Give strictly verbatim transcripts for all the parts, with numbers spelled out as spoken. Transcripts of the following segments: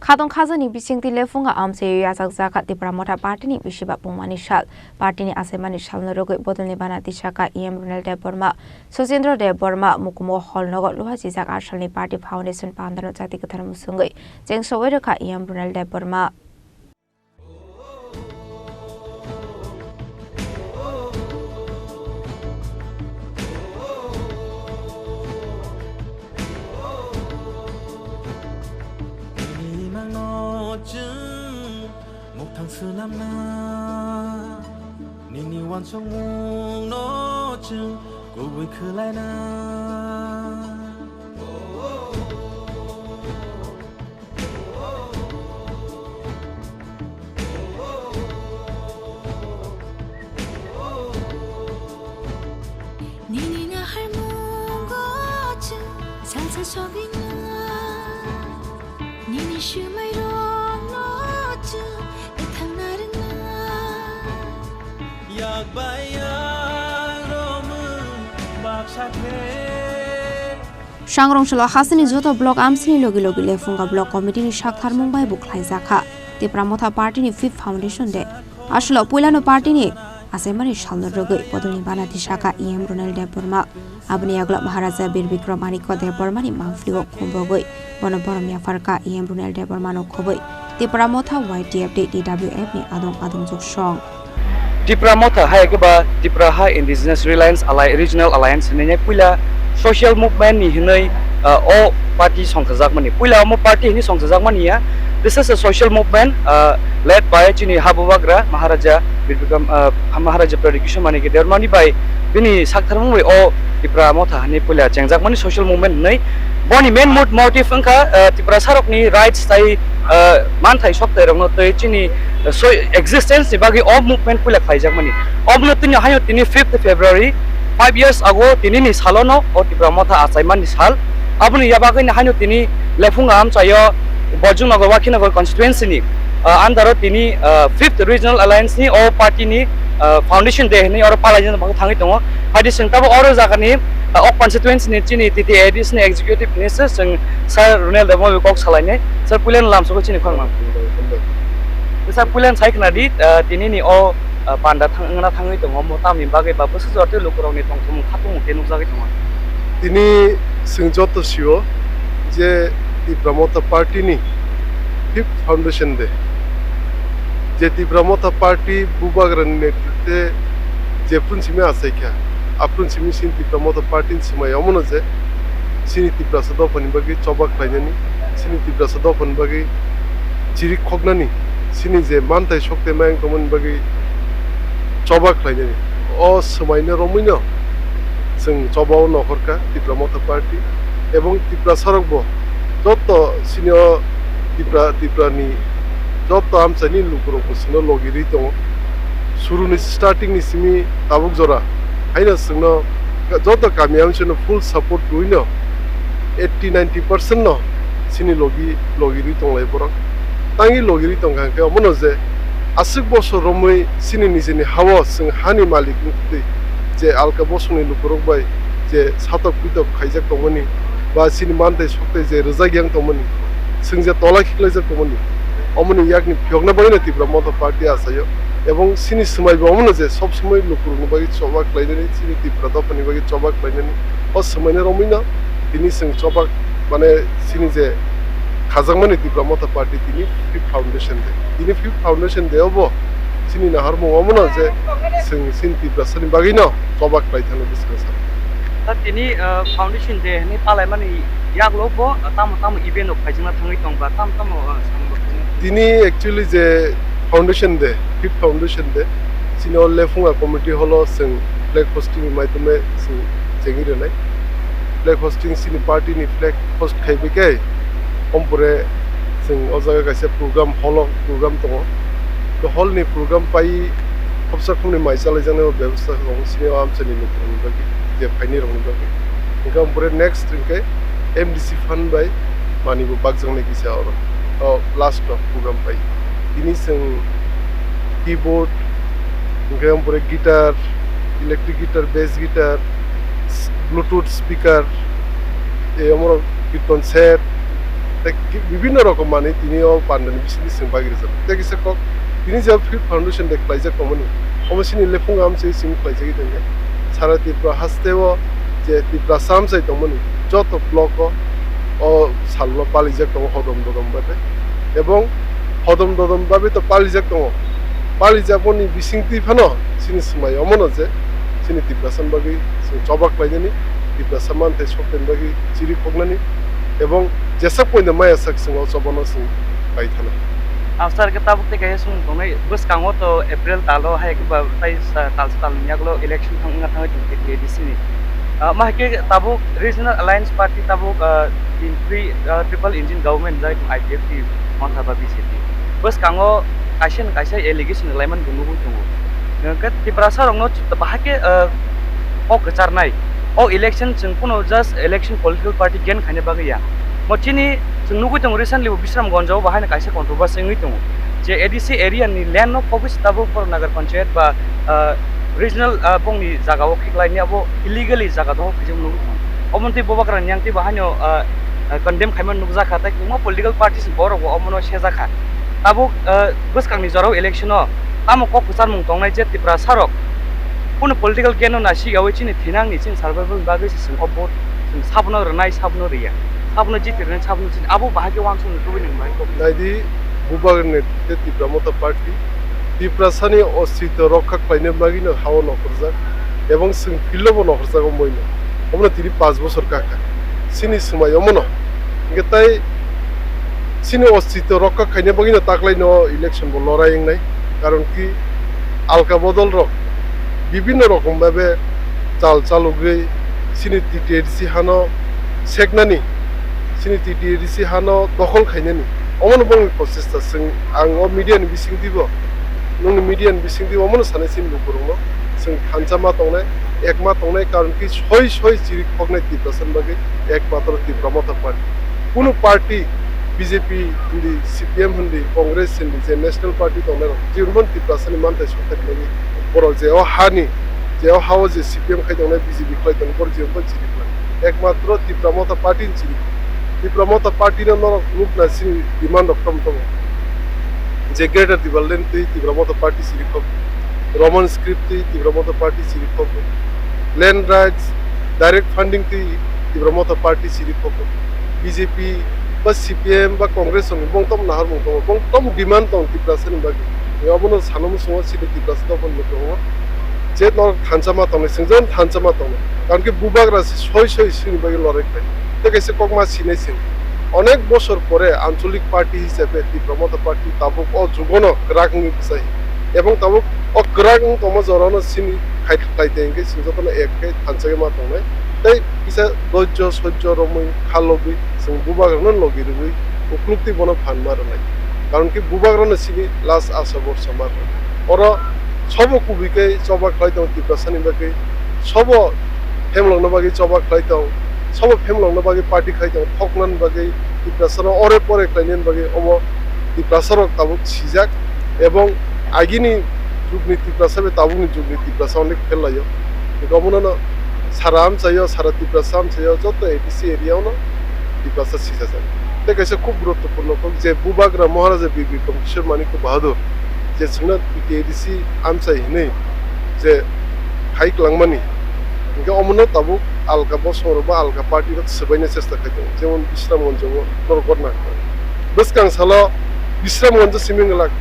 Khatong khajani bisingtwi lephunga amchaio yachakjak kha Tipra Motha Party ni bisiba pungmani sal. Party ni achaimani salno rwgwi bodolni bana tisakha E M Runel Debbarma, Sachindra Debbarma, Mukumo Hall nogo luha chijak asalni Party Foundation pandano chati kwthar mwswngwi chengsowi rwkha E M Runel Debbarma. Nini mangno chwng muktang swnamna, nini uansukmungno chwng kubui khwlaina. Nini naharmungo chwng salsa sogwina, nini swmairokno chwng ethangna rwngna. Yak bai yak romwi baksa khe. Sangrong salo hasini joto block amsini logi logi lephunga block committee ni saktharmung bai bo khlaijak kha Tipra Motha Party ni fifth foundation day. Aswlo puilano party ni achaimani salno rwgwi bodolni bana tisakha E M Runel Debbarma. Aboni yagulo Maharaja Bir Bikram Manikya Debbarma ni mangpili o khumbogwi bono borom yapharkha E M Runel Debbarma no khobwi Tipra Motha Y T F tei T W F ni adong adong joksong. Tipra Motha hai khe ba Tipra Ha Indigenous Reliance Alli-, Regional Alliance hinwi puila social movement ni hinwi, ah, o party songkhajakmani. Puila omo party hinwi songkhajakmani ya. This is a social movement, ah, led by chini ha bubagra Maharaja Bir Bikram, ah, Maharaja Pradyut Kishore Manikya Debbarma ni bai bini saktharmung bai o Tipra Motha hinwi puila chengjakmani social movement hinwi. Boni main mot-, motive wngkha, ah, Tiprasarokni rights tai, ah, manthai soktairokno tei chini, ah, so-, existence ni bagwi o movement puila khlaijakmani. Omono tini haino tini fifth February, five years ago tinini salono o Tipra Motha achaimani sal. Aboni yabagwino haino tini Lephunga amchaio Bojongnagar Wakhinagar constituency ni, ah, under o tini, ah, fifth Regional Alliance ni o party ni, ah, foundation day hinwi oro palaijak bagwi thangwi tongo. Haidi chwng tabuk oro jagani, ah, o constituency ni chini T T A D C ni executive ni se chwng Sir Runel Debbarma bai kok salainai. Sir, puilano lamsoko chini khorang. Sir, puilano sai khna di, ah, tini ni o, ah, panda thang-, wngna thangwi tongo, omo tamni bagwi ba bwswk jora tei lukurokni tongthokmung khatungmung khe nukjagwi tongo. Tini chwng joto sio je Tipra Motha Party ni fifth foundation day, je Tipra Motha Party bubagrani netritwe jephru simi achaikha, aphru simi chini Tipra Motha Party ni swmai omono je chini Tiprasa dophani bagwi choba khlainani, chini Tiprasa dophani bagwi chirik khoknani, chini je manthai sokte mayang tongmani bagwi choba khlainani. O swmaino romwino chwng chobao nokhorkha Tipra Motha Party, ebong Tiprasarokbo joto chini o Tipra, Tiprani joto amchaini lukurokbo chwngno logirwi tongo. Suruni starting ni simi tabuk jora haino chwngno joto kami amchaino full support rwino eighty ninety percent no chini logi, logirwi tonglai borok. Tangwi logirwi tongkha hwnkhe omono je aswk bosor romwi chini nijini hao chwng hani malik wngtwi je alka bosongni lukurok bai je satok pitok khaijak tongmani ba chini manthai sokthai je rwjak yang tongmani, chwng je tola khiklaijak tongmani, omoni yakni phiyokna bagwino Tipra Motha Party achaio. Ebong chini swmai bo omono je sob somoi lukurokni bagwi choba khlainani, chini Tipra dophani bagwi choba khlainani, o swmaino romwino tini chwng choba, mane, chini je khajakmani Tipra Motha Party tini fifth foundation day. Tini fifth foundation day obo chini naharmung omono je chwng chini Tiprasani bagwino choba khlai thangna bwskango sa. Ta tini, ah, foundation day hinwi palaimani yagulo bo, ah, tamo tamo event rok khaijakna thangwi tong ba, tamo tamo, ah, samung rok khaijakna thangwi tini actually je foundation day, fifth foundation day, chini o Lephunga committee hall o chwng flag hosting ni maitwmwi chwng chengwi rwnai. Flag hosting chini party ni flag host khaibai khe, ompore chwng o jaga kaisa program hall o program tongo. To hall ni program pai khopsa khopni mai chalaijaknai o bebostha tongo chini o amchaini lukurokni bagwi, je phainai rokni bagwi. Hwnkhe ompore next hwnkhe M D C fund bai manwi bo bakjaknai kisa oro. O last o program pai. Tini chwng keyboard, hwnkhe ompore guitar, electric guitar, bass guitar, s-, Bluetooth speaker, tei omorok kirton set, Tei ki-, bibinno rokom manwi tini o pandani bisingtwi chwng bagwi rwjak. Tei kisa kok tini je Fifth Foundation Day khlaijak tongmani, omo chini lephungo amchai chwng khlaijagwi tongkha. Sara Tripura hasteo je Tiprasa amchai tongmani joto block o, o salno palijak tongo hodom dodom bai. Ebong hodom dodom bai to palijak tongo. Palijakmani bisingtwi phano chini swmai omono je chini Tiprasani bagwi chwng choba khlainani, Tiprasa manthai sokthani bagwi chiri khoknani, ebong jesa poino maya sak chwng o chobano chwng pai thana. Ang sir khe tabuk tei kaisa swngmung tongnai, bwskango to April talo hai khe ba tai sa-, tal sa talni yagulo election thang wngna thangwi tong T T A D C ni. Ah, ma hai khe tabuk Regional Alliance Party tabuk, ah, in three, ah, triple engine government jai tong I P F T Montha ba B J P. Bwskango kaisa ni kaisa allegation rwlaimani bo nugwi tongo. Hwnkhe Tiprasa rokno bahai khe, ah, kok kwcharnai. O election chwng phano just election political party gain khaina bagwi ya. Mo chini chwng nugwi tongo recently bo Bisramganj o bahaino kaisa controversy wngwi tongo. Je A D C area ni land no kobwi se tabuk Borok Nagar Panchayat ba, ah, regional, ah, bongni jaga o khiklai ni abo illegally jaga dohor khaijak nugwi tongo. Omo twi Bubagra ni yang twi bahaino, ah, ah, condemn khaima nukjakha tei kwbangma political parties borok bo omono sejakha. Tabuk, ah, bwskangni jorao election o tamo kok kwcharmung tongnai je Tiprasa rok kunu political gain no nasi yawi chini thinangni chini survival ni bagwi se chwng o vote chwng sabono rwnai, sabono rwya, sabono jiti rwnai, sabono jiti abo bahai khe uansukmung tubui nang bai. Naidi, Bubagra ni tei Tipra Motha Party Tiprasani ostitw rokha khlaina bagwino hao nokhorjak ebong chwng field o bo nokhorjago moino. Omono tini panch bosor kakha. Chini swmai omono. Hwnkhe tai chini ostitw rokha khaina bagwino taklaino election bo lorai wngnai. Karon ki alka bodol rok bibinno rokom bhabe chal chalogwi chini T T A D C hano seknani, chini T T A D C hano dokhol khainani. Omono bongni prochesta chwng ang o media ni bisingtwibo, nungni media ni bisingtwibo omono sanai chini lukurokno chwng thansa ma tongnai, ek ma tongnai, karon ki soi soi chiri khoknai Tiprasani bagwi ekmatro Tipra Motha Party. Kunu party, B J P hindi, C P M hindi, Congress hindi, je national party tongnai rok, jibon Tiprasani manthai sokthai rwmani borok je o hani, je o hao je C P M khai tongnai, B J P khlai tongnai, borok jibon chiri khlai. Ekmatro Tipra Motha Party ni chiri. Tipra Motha Party no norok nukna chini demand rok tom tongo. Je Greater Tipraland twi Tipra Motha Party chiri khok, Roman script twi Tipra Motha Party chiri khok, land rights, direct funding twi Tipra Motha Party chiri khok, B J P ba C P M ba Congress rokni bongtom naharmung tongo, bongtom demand tong Tiprasani bagwi. Abono sana muchungo chini Tiprasa dophani tongo. Je norok thansa ma tongnai, chwng jon thansa ma tongnai. Karon ki Bubagra se soi soi chini bagwi lorai khlai. Tei kaisa kokma sinai chwng. Onek bosor pore ancholik party hisabe Tipra Motha Party tabuk o jugono kwrak wngwi bwsai. Ebong tabuk o kwrak wng tongma jorano chini khai khlai tei hwnkhe chwng jotono ek khe thansa khe ma tongnai. Tei kisa doijjo sojjo romwi kha logwi chwng Bubagrano logi rwui ukluk twi bono phan ma rwnai. Karon ki Bubagrano chini last asa borsa ma rwnai. Oro sobo kubui khe choba khlai tongo Tiprasani bagwi, sobo phemlokna bagwi choba khlai tong, sobo phemlokna bagwi party khlai tong, thoknani bagwi Tiprasano ore pore khlainani bagwi omo Tiprasarok tabuk sijak, ebong agini jugni Tiprasa bai tabukni jugni Tiprasa onek phel laio. Omono sara amchaio, sara Tiprasa amchaio, joto A D C area ono Tiprasa sijajak. Tei kaisa khub guruttopurno kok je Bubagra Maharaja Bir Bikram Kishore Manikya Bahadur je chwngno T T A D C amchai hinwi je hai kwlangmani, hwnkhe omono tabuk alka bosongrok ba alka party rok swbaina chesta khai tongo, jemon Bisramganj o norok gotna kha. Bwskang salo Bisramganj o simi wngwlak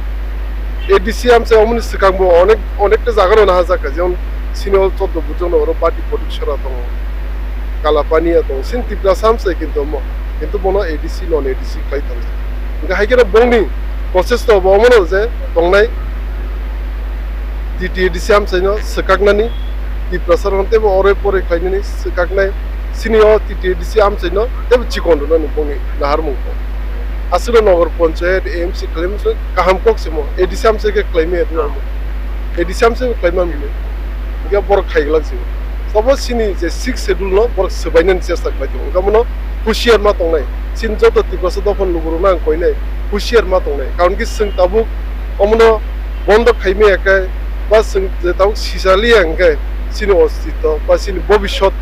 A D C amchai, omoni swkang bo onek, onekta jaga no nahajak kha, jemon sini o choddo bujok no oro party Kotik Sora tongo, Kalapania tongo, sini Tiprasa amchai kintu omo, kintu bono A D C non A D C khlai thangjak. Hwnkhe hai kheno bongni prochesta bo omono je tongnai T T A D C amchaino swkaknani, Tiprasa rokno teibo oroi poroi khlainani swkaknai, sini o T T A D C amchaino teibo chikon rwnani bongni naharmung kok. Aswkno Nagar Panchayat, A M C khlaimani kaham kok se mo, A D C amchai khe khlaimaya rwna mo. A D C amchai khlaimani bini. Hwnkhe borok khaiglak se. Obo sini je sixth schedule no borok swbainani chesta khlai tongo. Hwnkhe bono husiar ma tongnai. Chini joto Tiprasa dophani lukurokno ang koinai, husiar ma tongnai. Karon ki chwng tabuk omono bondo khaimaya khe ba chwng je tabuk sisaliya hwnkhe chini ostitto ba chini bobishyot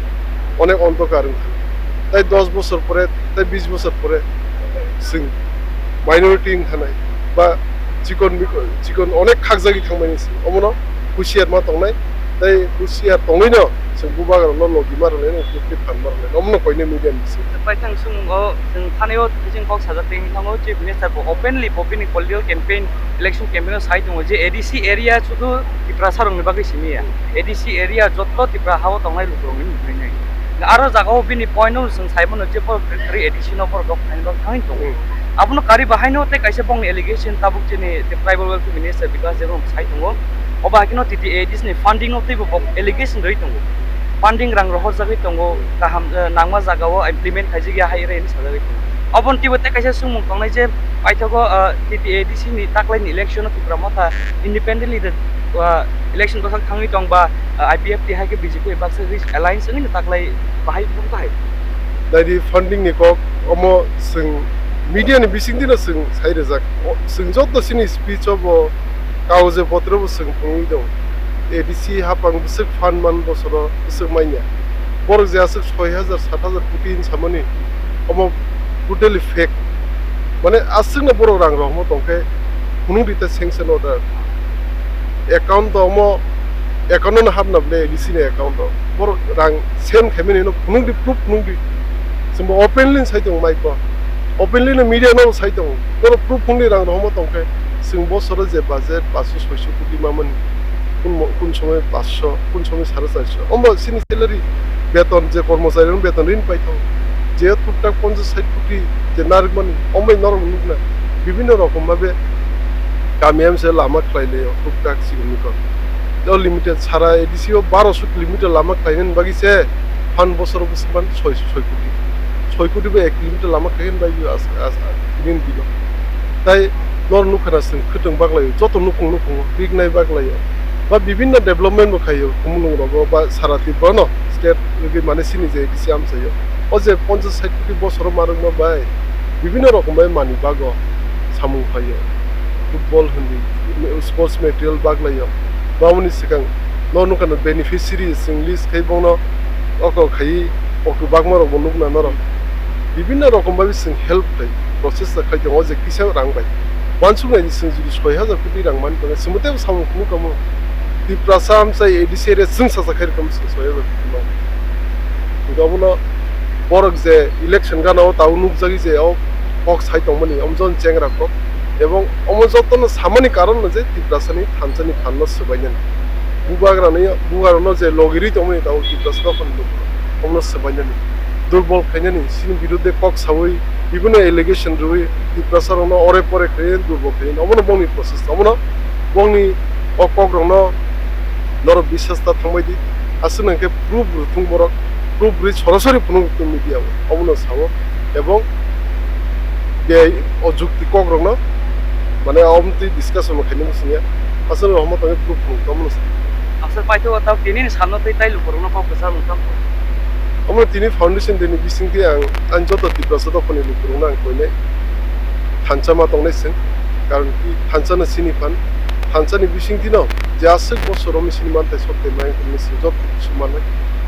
onek ondhokar wngkha. Tai dos bosor pore, tai bis bosor pore chwng minority wng thanai ba chikon bikon, chikon onek khakjagwi thangmani se. Omono husiar ma tongnai, tei husiar tongwino chwng bubagrano logi ma rwlaino, tei phan ma rwlaino, omono koinai media ni bising. Paithang chwng o chwng thani o chwng kok sajak tei wngwi thango, Chief Minister bo openly bo bini political campaign, election campaign o sai tongo je A D C area sudu Tiprasa rokni bagwi simi ya. A D C area jotto Tipra ha o tongnai lukurokni nuknai nai. Aro jaga o bini point no chwng sai mano je borok kwrwi A D C no borok dok khaina bagwi thangwi tongo. Hmm. Abono kari bahaino tei kaisa bongni allegation tabuk chini tei tribal welfare minister Bikash Debbarma sai tongo. Obo hai kheno T T A A D C ni funding no teibo bok allegation rwi tongo. Funding rang rohorjagwi tongo, kaham, eh, nangma jaga o implement khaijak ya hai rwi hinwi sajagwi tongo. Oboni teibo tei kaisa swngmung tongnai je paithago, eh, T T A A D C ni taklaini election o Tipra Motha independently de, ah, election bwkhak thangwi tong ba, ah, I P F T hai khe B J P bai baksa alliance wngwi no taklai bahai bumung bahai. Naidi funding ni kok omo chwng media ni bising dino chwng sai rwjak. O, chwng joto chini speech o bo kagoje potro bo chwng phunugwi tongo. A D C hapang bwswk fund man bosoro bwswk manya. Borok je aswk soi hajar, sat hajar koti hinwi samani, omo totally fake. Mane aswkno borok rang rohorma tongkhe phunuk di ta sanction order. Account o omo account no hapna bwle A D C ni account o. Borok rang send khaimani no phunuk di, proof phunuk di. Chwngbo openly sai tongo mike o. Openly no media no sai tongo. Borok proof phunuk di rang rohorma tongkhe chwng bosoro je budget paanso soiso koti mamani. Kun mo-, kun somoi paanso, kun somoi sare charso. Omo chini salary beton je kormochari rok beton rin pai tongo. Je tuktak ponchash sait koti je narwkmani, omo bai norok nukna. Bibhinno rokom babe kami amse lama khlai laio tuktak chikon mikon. O limited sara A D C o baroso kilometer lama khlainani bagwi se phan bosoro bwswk man soi, soi koti. Soi koti bai ek kilometer lama khlainani bagwi as, as, as, bini bilo. Tai nor nukha na chwng khwtwng baglaio, joto nukhung nukhungo biknai baglaio. Ba bibhinno development bo khaio, Khumulwng rogo ba sara Tripura no state wngwi mane chini je A D C amchaio. O je ponchash sait koti bosoro ma rwkma bai bibhinno rokom bai mani bago samung khaio. Football hindi, sports material baglaio. Bamoni swkang no nukha na beneficiary chwng list khai bono oko khai oktu bagma rok bo nukna norok. Bibhinno rokom bai chwng help khai process ta khai tongo je kisa rang bai. Wansuk nai chwng jodi soi hajar koti rang man tongkhe chwngbo teibo samung phunuk kamo. Tiprasa amchai A D C area chwng sacha khai rwkha chwng soi hajar koti man. Hingke obono borok je election gana o tabuk nukjagwi je o kok sai tongmani omo joni chengra kok. Ebong omo jotono samani karon no je Tiprasani thansani phanno swbainani. Bubagrani, bubagrano je logirwi tongmani tabuk Tiprasa dophani lukurok omono swbainani. Durbol khainani, chini biruddhe kok saui, bibhinno allegation rwui, Tiprasa rokno ore pore khlaiwi durbol khlainani. Omono bongni process, omono bongni o kokrokno norok biswas ta thangbai di. Aswk nangkhe proof rwthung borok, proof rwi sorasori phunuk rwthung media o, omono sao. Ebong biyai o jukti kokrokno, mane, omtwi discussion bo khaina muchungya. Aswk rok homa tongwi proof phunuk tongmano sa. Aswk paithago tamo tini ni samno tei tai lukurokno kok kwchar mung tamo. Omo tini foundation day ni bisingtwi ang, ang joto Tiprasa dophani lukurokno ang koinai. Thansa ma tongnai chwng, karon ki thansa no sini phan, thansa ni bisingtwi no je aswk bosor romwi sini mantai sok tei mai tongmani chwng joto kisu mannai.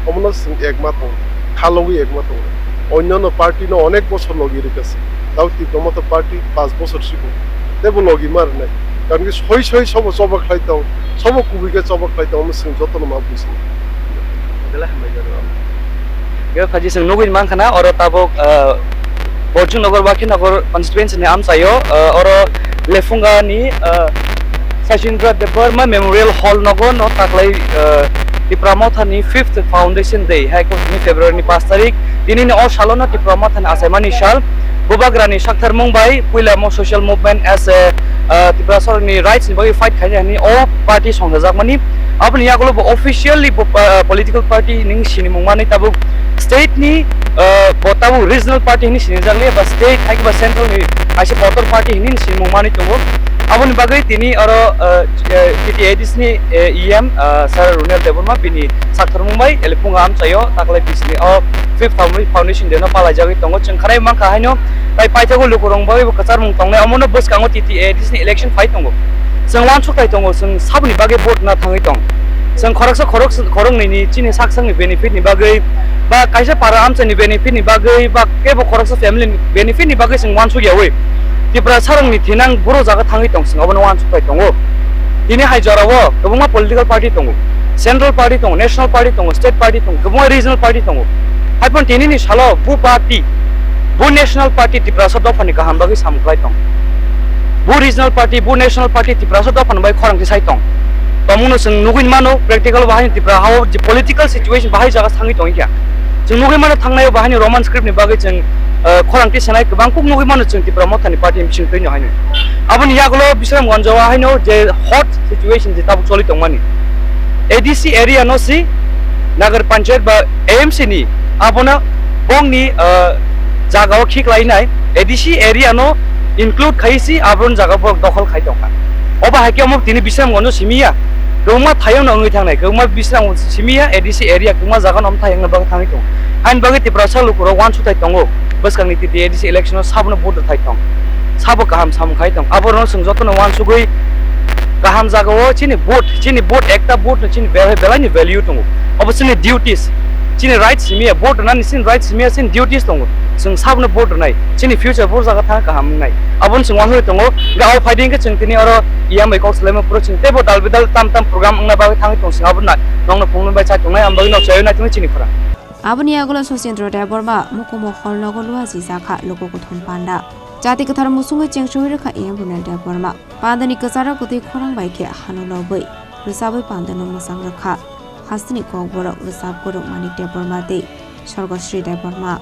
Omono chwng ek ma tong, kha logwi ek ma tong. Onno no party no onek bosor logi rwkha se. Tamo Tipra Motha party panch bosor siko. Teibo logi ma rwnai. Karon ki soi soi sobo choba khlai tong, sobo kubui khe choba khlai tong, omo chwng joto no ma buji. Belai hambai jora. Yo phaji chwng nugwi mankha na oro tabuk, ah, Borjing Nagar, Bakhi Nagar constituency ni amchaio, ah, oro Lephunga ni, ah, Sachindra Debbarma Memorial Hall nogo no taklai, ah, Tipra Motha ni fifth Foundation Day, hai khe February ni pash tarik. Tini ni o salo no Tipra Motha ni achaimani sal. Bubagra ni saktharmung bai puila mo social movement as a, ah, Tiprasa rok ni rights ni bagwi fight khainai hwnwi o party songchajakmani. Aboni yagulo bo officially bo, ah, political party hwnwi sinimung manwi tabuk state ni, ah, bo tabuk regional party hwnwi sinijakliya ba state hai khe ba central ni kaisa kotor party hwnwi sinimung manwi tongo. Aboni bagwi tini oro, ah, eh, T T A D C ni, eh, E M, ah, Sir Runel Debbarma bini saktharmung bai Lephunga amchaio taklai bisini o fifth Foundation Day no palaijagwi tongo. Chwng khanai mankha haino tai paithago lukurok bagwi bo kwcharmung tongnai, omono bwskango T T A D C ni election phai tongo. Chwng uansuk thai tongo, chwng saboni bagwi vote na thangwi tong. Chwng khoroksa khorok-, khoroknwi ni chini sak sakni benefit ni bagwi, ba kaisa para amchaini benefit ni bagwi, ba kebo khoroksa family ni benefit ni bagwi chwng uansuk yawi Tiprasa rokni thinang buro jaga thangwi tong, chwng obono uansuk pai tongo. Tini hai jorao kwbangma political party tongo, central party tongo, national party tongo, state party tongo, kwbangma regional party tongo. Haiphano tini ni salo bo party, bo national party Tiprasa dophani kaham bagwi samung khlai tong. Bo regional party, bo national party Tiprasa dophani bai khorang tisai tong. Tongmungno chwng nugwi mano, practical bahai Tipra hao je political situation bahai jaga thangwi tongkha. Chwng nugwi mano thangnai bahai ni Roman script ni bagwi chwng, eh, khorang tisanai kwbang kuk nugwi mano chwng Tipra Mothani party ni bising twi no haino. Aboni yagulo Bisramganj o haino je hot situation je tabuk choli tongmani. A D C area no si Nagar Panchayat ba A M C ni abono bongni, ah, jaga o khiklainai A D C area no include khai si aboni jaga borok dokhol khai tongkha. Obo hai khe omo tini Bisramganj o simi ya, kwbangma thaio no wngwi thangnai, kwbangma Bisramganj simi ya A D C area kwbangma jaga no omthai wngna bagwi thangwi tongo. Haini bagwi Tiprasa lukurok uansukthai tongo, bwskangni titi A D C election o sabono vote rwthai tong, sabo kaham samung khai tong, aborokno chwng jotono uansugwi kaham jagao chini vote, chini vote ekta vote no chini belai, belaini value tongo. Obo chini duties, chini rights simi ya, vote rwnani chini rights simi ya, chini duties tongo. Chwng sabono vote rwnai, chini future bo jaga thang kaham wngnai. Abono chwng uansugwi tongo, ga o phaidi hwnkhe chwng tini oro E M bai kok salaima phuru chwng teibo dal bidal tam tam program wngna bagwi thangwi tong chwng abono nokno phunuknwi bai chai tongnai, ang bagwi nok chaywi naitongwi chini khorang. Aboni yagulo Sosindro Debbarma mukumu hol nogo luajijakha luku kuthum panda. Jati kwthar musungwi chengsowi rwkha E M Runal Debbarma. Pandani kwcharo kwtwi khorang bai khe hano lobwi rwchabwi pandano mwchang rwkha. Hasteni kokborok rwchap kwrwng Manik Debbarma tei Sorgosri Debbarma.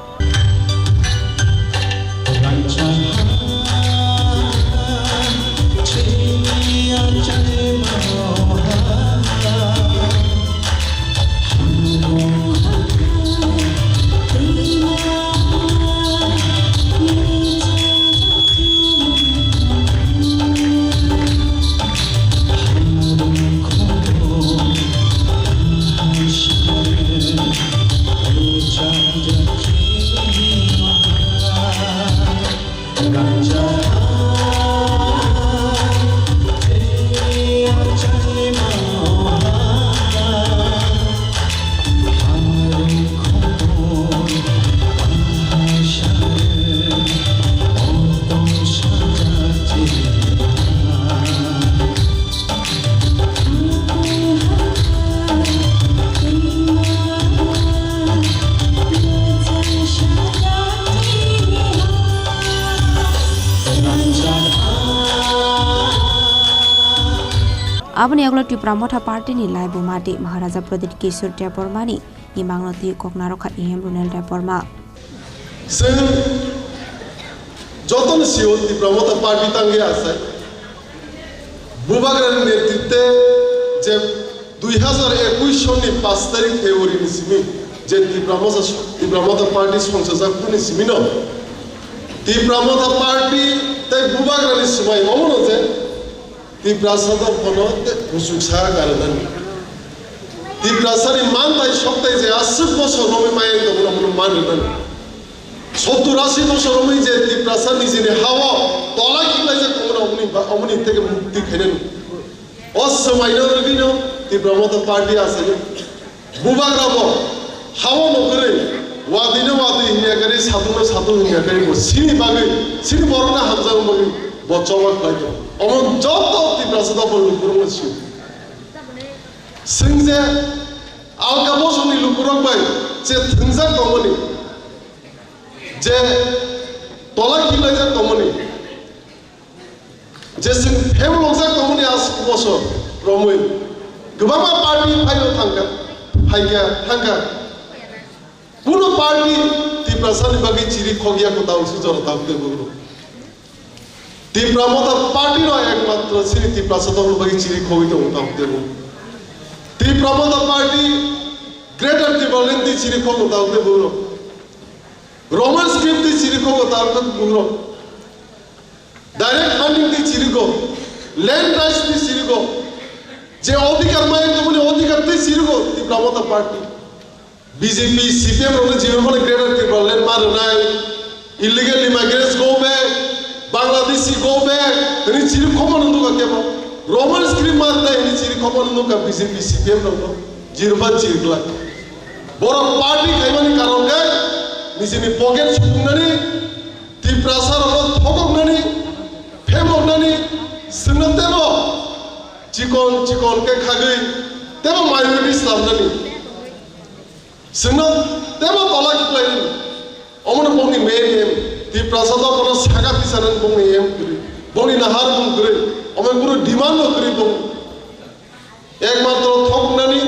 Aboni yagulo Tipra Motha Party ni laibuma tei Maharaja Pradyut Kishore Debbarma ni imangno twi kok narwkha E M Runal Debbarma. Chwng jotono sio Tipra Motha Party tangwi asai. Bubagrani netritwe je dui hazar ekush sonni panch tarik February ni simi je Tipra Motha, Tipra Motha Party songchajak phuni simino Tipra Motha Party tei Bubagrani swmai omono je Tiprasa dophano tei kuchuk sa karwnani. Tiprasani manthai sokthai je aswk bosor romwi maya tongmano, omono man rwnani. Sottur ashi bosor romwi je Tiprasa nijini ha-o tola khiklaijak tongmano, omoni ba-, omoni theke mukti khainani. O swmaino rwgwino Tipra Motha Party asai. Bubagrabo ha-o no kwrwi, watwino watwi hinya kari, satungno satung hinya kari, bo chini bagwi, chini borokno hamjakma bagwi bo choba khlai tongo. Omo joto Tiprasa dophani lukurokno sio. Chwng je alka bosongni lukurok bai je thwngjak tongmani, je tola khilaijak tongmani, je chwng phemlokjak tongmani aswk bosor romwi kwbangma party phaino thangkha, phaikha, thangkha. Kuno party Tiprasani bagwi chiri khokya kwtal sujaro tabuk tei bugrok. Tipra Motha Party no ekmatro chini Tiprasa dophani bagwi chiri khogwi tongo tabuk tei bugrok. Tipra Motha Party Greater Tipraland twi chiri khogo tabuk tei bugrok. Roman script twi chiri khogo tabuk tei bugrok. Direct funding twi chirigo, land rights twi chirigo, je odhikar maya tongmani odhikar twi chirigo Tipra Motha Party. B J P, C P M rokni jibimani Greater Tipraland ma rwnai, illegal immigrants go back, Bangladeshi go back, hwnwi chiri khokmano nukha kebo. Roman script ma tei hini chiri khobor nukha B J P C P M rokno. Jirba jirglak. Borok party khaimani karon khe nijini pocket supungnani, Tiprasa rokno thokoknani, phemoknani, chwngno tebo chikon chikon khe khagwi tebo minority slamnani. Chwngno tebo tola khiklainani. Omono bongni main aim. Tiprasa dophano saka tisanani bongni aim kwrwi. Bongni nahar bung kwrwi. Omo kunu demand no kwrwi bong. Ekmatro thoknani,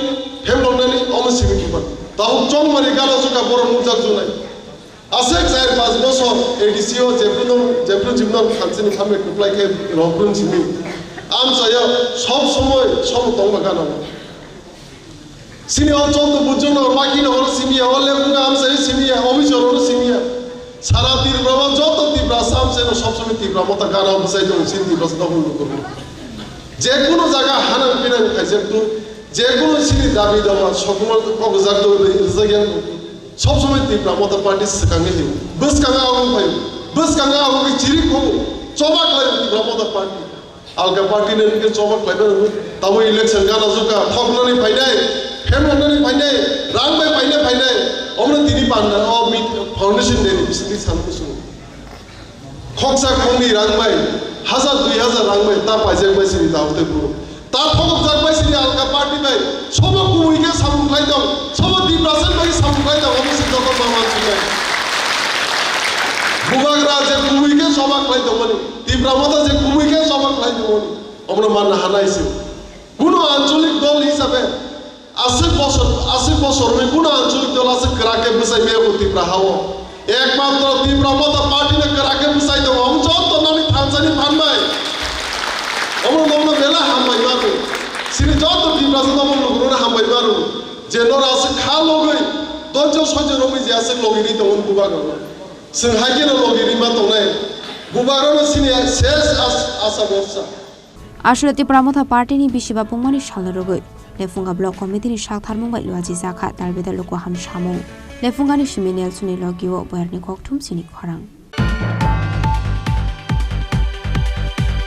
phemloknani, omo simi kiban. Tabuk chongmani gana suka borok nukjak junai. Aswk char panch bosor A D C o jephruno, jephru jibno khansini phamle kwplai khe rohorprun simi. Amchaya sob somoi somo tongma gana. Sini o chonto bujung no paki no horo simiya, o lebu ga amsa simiya, o bijor horo simiya. Sara Tripura o joto Tiprasa amsa no sob somoi Tipra mota gana bwsai tong sini Tiprasa dokhol lukur. Je kono jaga hanang pinang khaijak tu, je kono sini dabi dawa sokumo kok jak tu rijak yang tu. Sob somoi Tipra mota party swkang ni hiyo. Bwskang abo phayo. Bwskang abo ki chiri ko. Chobak lai Tipra mota party. Alka party ni hwnkhe choba khlaibai rwgo. Tabuk election gana jukha, thoknani phainai, phenmannani phainai, rang bai paina phainai, omono tini panda o meet foundation day ni bisingtwi san kusu. Khoksa khokni rang bai, hazar dui hazar rang bai ta paijak bai sini tabuk tei buru. Ta thokjak bai sini alka party bai, sobo kubui khe samung khlai tong, sobo Tiprasa bai samung khlai tong, omo se joto ma mansinai. Bubagra je kubui khe soba khlai tongmani. Tipra motha je kubui khe soba khlai tongmani, omono manna hanai se. Kuno ancholik dol hisabe aswk bosor, aswk bosor ni kuno ancholik dol aswk kwrak khe bwsai maya bo Tipra hao. Ekmatro Tipra motha party no kwrak khe bwsai tongo. Omo joto nani thansani phan bai. Omo nokno belai hambai mano. Sini joto Tiprasa tongmani lukurokno hambai mano. Je nora aswk kha logwi, doijo soijo romwi je aswk logini tongo bubagra. Chwng hai kheno logi rima tongnai. Bubagrano sini ses as-, asa borsa. Aswk Tipra Motha Party ni bisiba pungmani salno rwgwi Lephunga Block Committee ni sak tharmung bai luaji jakha dalbedal luku ham samung. Lephunga ni simi Nelson ni logi o boyar ni kokthum sini khorang.